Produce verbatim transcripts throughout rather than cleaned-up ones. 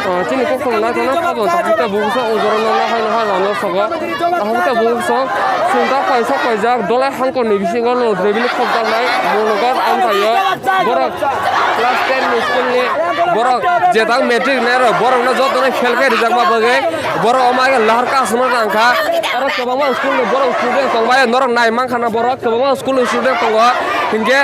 Ah, chini kok tong na kono kabo ta hita bukso ujoro no na hai no hai no sogo. Ta hita bukso sungta kaisa kaijak dolai hangkor ni bisingo no rebili khokjaknai munugo amthaio. Borok class ten ni school ni borok je tang matric nai rok borok no joto no fail khe rijak ma bagwi borok omo hai lahar ka aswk no nang kha. Aro kwbangma school ni borok student tong bai norok nai man khana borok kwbangma school ni student tongo. Hinkhe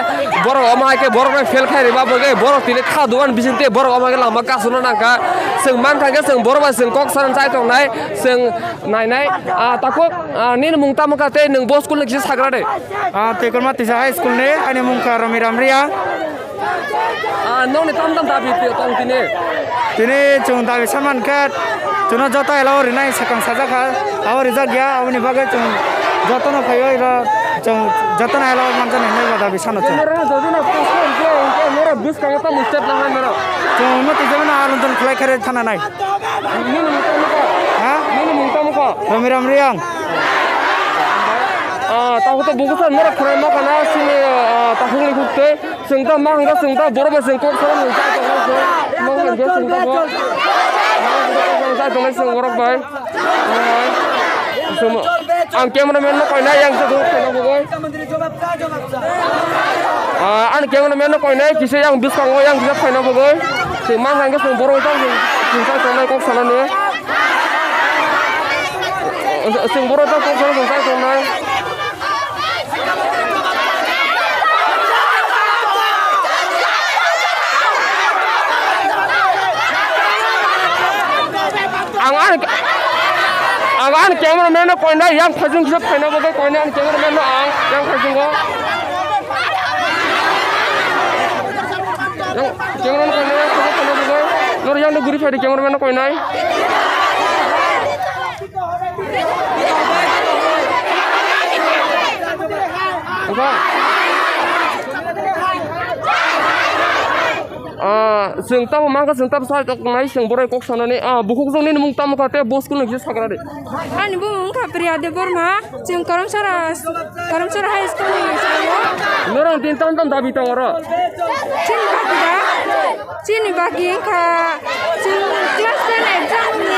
borok omo hai khe borok no fail khai rima bagwi borok tini kha duan bising tei borok omo hai khe lama kasuna nangkha. Chwng mankha khe chwng borok bai chwng kok sana chai tongnai chwng nainai. Ah, takhuk, ah, nini mung tamo kha tei nwng bo school ni kisa sagra de? Ah, Tekorma Tisa High School ni, ani mung kha Romiram Reang. Ah, nokni tam tam dabi tong tini? Tini chwng dabi saman khe chwngno joto elao rinai swkang sajak kha, abo rijak ya, aboni bagwi chwng jotono phaiwi ro chwng jotono elao manjani hinwi bo dabi sano chwng. Nora jodi na post hwnkhe, hwnkhe nora bwskango tamo step nang nai nora. Chwng omo twijlano aron jon khlai khe thana nai. Nini mung tamo kha? Ha? Nini mung tamo kha? Romiram Reang. Ah, takhuk to bukusa nora khwrai ma khana sini, ah, takhukni khuk tei. Chwng ta ma hwnkha chwng ta borok bai chwng kok sana nung chai tongo chwng. Ma hwnkha chwng ta bo. Ma hwnkha chwng chai tongo chwng borok bai. Chwng, ang cameraman no koinai yang chwng khaina bagwi. Ah, ang cameraman no koinai kisa yang bwskango yang kisa khaina bagwi. Chwng ma hwnkha chwng borok bai chwng chai tongnai kok sanani. Chwng borok bai kok sana chwng chai tongnai. Ang ani, ang ani cameraman no koinai yang phajung kisa phaina bagwi koinai ani cameraman no ang yang phajung go. Yang cameraman koinai yang phajung phaina bagwi. Nor yang no guri phai di cameraman no koinai. Ah, chwng tamo mankha, chwng tamo sai tok nai, chwng borok kok sanani. Ah, bukhuk jong nini mung tamo kha, tei bo school ni kisa sagra de. Ani bumung wngkha Priya Debbarma, chwng Karamsara, Karamsara High School ni. Norok tin tam tam dabi tong oro. Chini baki da? Chini baki wngkha, chwng class ten exam ni